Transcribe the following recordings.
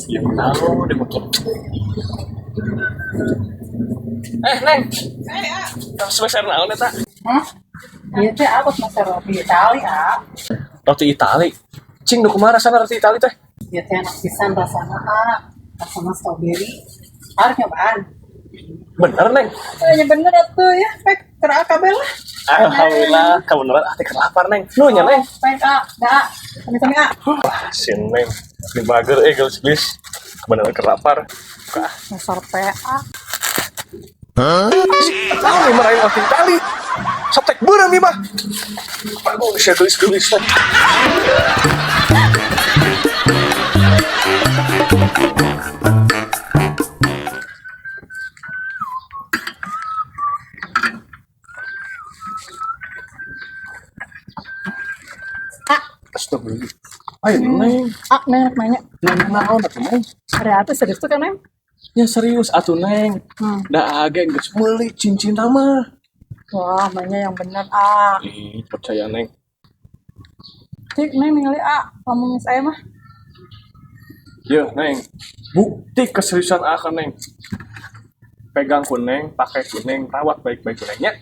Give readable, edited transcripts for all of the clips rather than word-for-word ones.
Ya naon di motor. Eh, Neng. Eh, meser naon eta? Hah? Iya teh aku meser roti Itali, ah. Roti Itali. Cing, nu kumaha rasana roti Itali teh? Iya teh enak pisan rasana, ah. Rasana strawberry. Harus nyobaan. Bener, Neng. Ya bener atuh ya, pek keur kabeh lah. Alhamdulillah, kabeneran ah teh keur lapar, Neng. Nu nya, Neng. Pek ah, dah. Sami-sami ah. Wah, si Neng. Ini bager geus-geus. Kebeneran keur lapar. Ah, Meser PA. naon nih marahin roti Itali? Sotek beureum ieu mah. Bagus ya geus-geus teh. Ah, Astagfirullah. Ayo, Neng. ah, Neng rek nanya. Neng naon atuh, Neng? Ada apa serius tuh kan, Neng? Ya serius atuh, Neng. Hmm. Da age geus meuli cincin mah. Wah, mainnya yang bener, ah. Ih, percaya Neng. Cik, Neng ningali ah, lamun saya mah. Ya, Neng. Bukti keseriusan akan Neng. Pegang ku Neng, pakai ku Neng, rawat baik-baik ku Neng ya.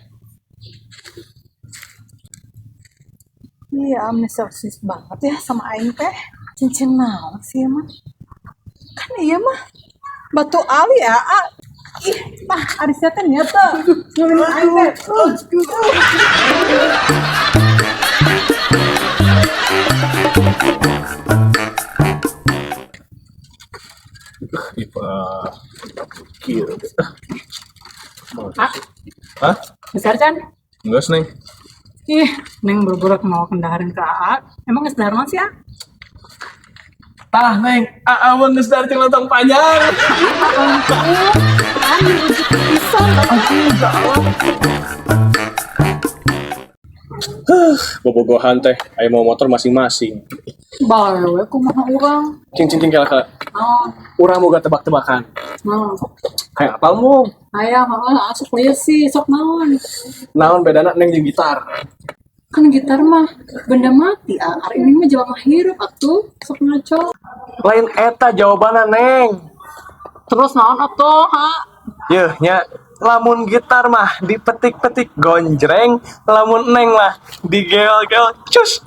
Iya, ame serius banget ya sama aing teh. Cincin naon sih mah? Kan iya mah batu ali ya, ah. Ih, tah ari sia teh nya teh. Ngomongin aing teh. Ipa, kieu. Ah, Hah? besar can? Enggak, Neng. Ih, Neng buru-buru mau kendaharin ke AA. Emang geus dahar sih, ah? Tah, Neng. Aa mah geus dari lontong panjang. Ampun, dirujuk pisan. Bobogohan teh, ayo mau motor masing-masing. Bae we kumaha urang. Cing cing cing kala kala. Naon? Urang boga tebak-tebakan. Naon? Kayak apal mu? Aya heeh asup lieu sih, sok naon? Naon bedana Neng jeung gitar? Kan gitar mah benda mati, ah. Ari ini mah jelema hirup atuh, sok ngaco. Lain eta jawabanna, Neng. Terus naon atuh, ha? Yeuh nya, lamun gitar mah dipetik-petik gonjreng, lamun Neng mah digel-gel cus.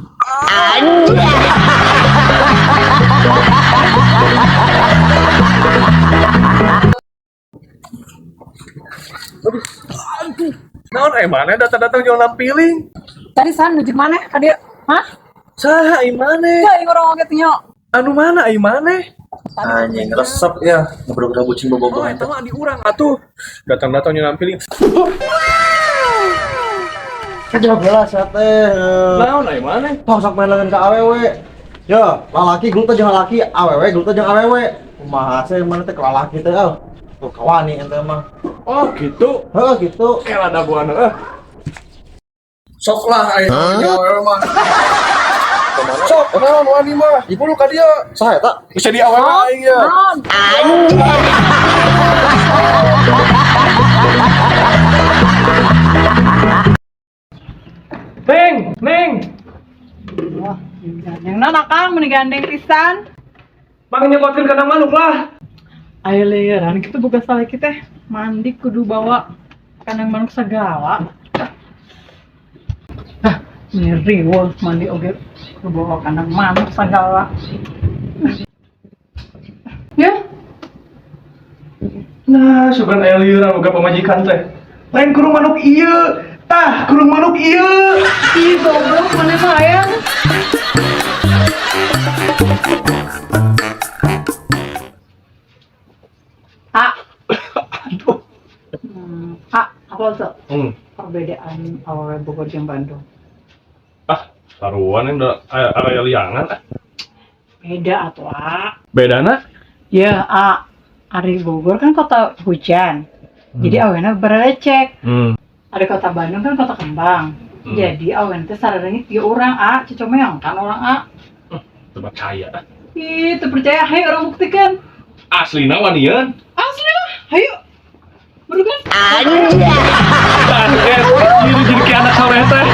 Aduh, naon mana datang-datang jual nampiling? Tadi san nuju mana ka dieu? Hah? Saha ai maneh? Teu aing urang oge teh nyo. Anu mana ai maneh? Anjing resep ya, ngobrol-ngobrol bucin Oh, bobogohan eta teh. mah di urang atuh. Datang-datang nyulam piling. Jawab jelas ya teh. Naon ai maneh? Tong sok main lengan ka awewe. Ya, lalaki gelut jeung lalaki, awewe gelut jeung awewe. Kumaha sih mana teh ke lalaki teh ah. Tuh kawani ente mah. Oh, gitu. Heuh gitu. Kela dagoan heuh. Sok lah ai awewe mah. Sok, naon wani mah? Ibu lu ka dieu. Saha eta? Bisa di awewe aing ya. Naon? Neng, Neng. Wah, gandeng naon akang meni gandeng pisan. Bang nyokotkeun kandang manuk lah. Ayo lieuran kitu boga salaki teh mandi kudu bawa kandang manuk segala. Ah, meni riweuh mandi oge kudu bawa kandang manuk segala. Ya, Nah, sugan aya lieuran boga pamajikan teh. Lain kurung manuk ieu. Tah, kurung manuk ieu. Ih goblok mana mah hayang. Ah, Aduh. ah, apa tuh perbedaan awewe Bogor jeung Bandung? Ah, saruan yang udah aya liangan ah. Beda atuh, ah. Bedana? Ya, ah, ari Bogor kan kota hujan. Jadi awena berecek. Ari kota Bandung kan kota kembang. Jadi awena teh sarareungit ieu urang, ah, cocomeong kan urang, ah. Teu percaya. Ih, teu percaya, hayu urang buktikan. Aslina wanian. Asli lah, hayu. Burukan. Ini jadi kayak anak soleh teh.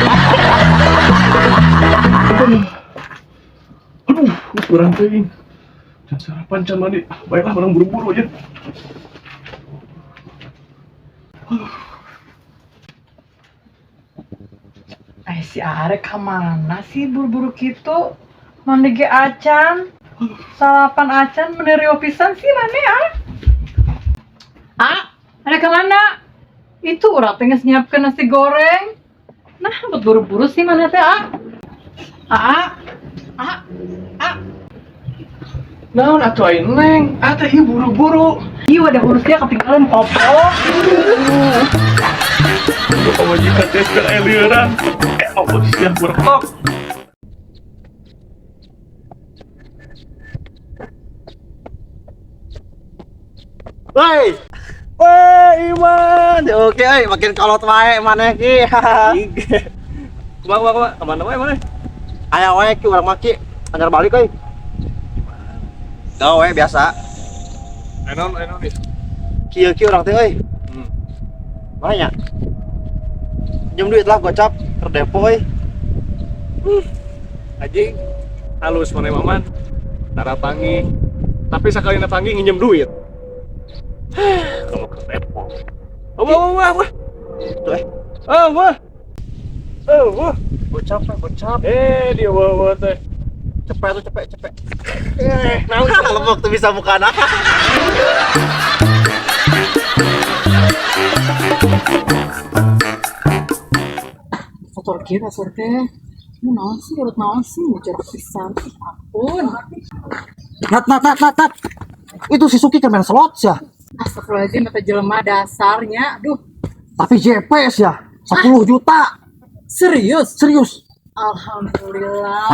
Aduh, kurang teuing. Can sarapan, can mandi. Ah, baiklah, urang buru-buru aja. Eh, si Arek kemana sih buru-buru gitu? Mandi ge acan, sarapan acan, meni pisan sih mana ya? Ah, ada kemana? Itu urang teh geus nyiapkeun nasi goreng. Nah, buat buru-buru sih mana teh, ah? Ah, ah, ah. Naon atuh ai Neng? Ah teh ieu buru-buru. Iya, udah urusnya ketinggalan kopo. Duh, pamajikan teh keur aya lieuran. Eh, apa sia berkok. Woi. Woi, Iman. Oke, euy, makin kolot wae maneh ki. Kumaha, kumaha, kumaha? Kemana wae maneh? Aya wae ki urang mah ki. Anyar balik euy. Gawe biasa. Aya naon nih? Kieu ki urang teh euy. Mana nya? Pinjam duit lah gocap ke depo euy. Anjing, halus maneh maman. Tara panggih. Tapi sakali panggih nginjem duit. Kamu ke Depok. Oh, wah, wah, wah. Tuh eh. Oh, wah. Oh, wah. Gocap eh, gocap. Eh, dia wah, wah teh. Cepet tuh, cepet, cepet. Eh, naon? Lemok tuh bisa mukana. Kotor kieu kasur teh. Mu naon sih, urut naon sih, mau jorok pisan. Ih, ampun. Nat, nat, nat, nat, nat. Itu si Suki kan main slot ya. Astagfirullahaladzim, mata jelema dasarnya. Aduh, Tapi JP ya, 10 juta. Serius? Serius. Alhamdulillah.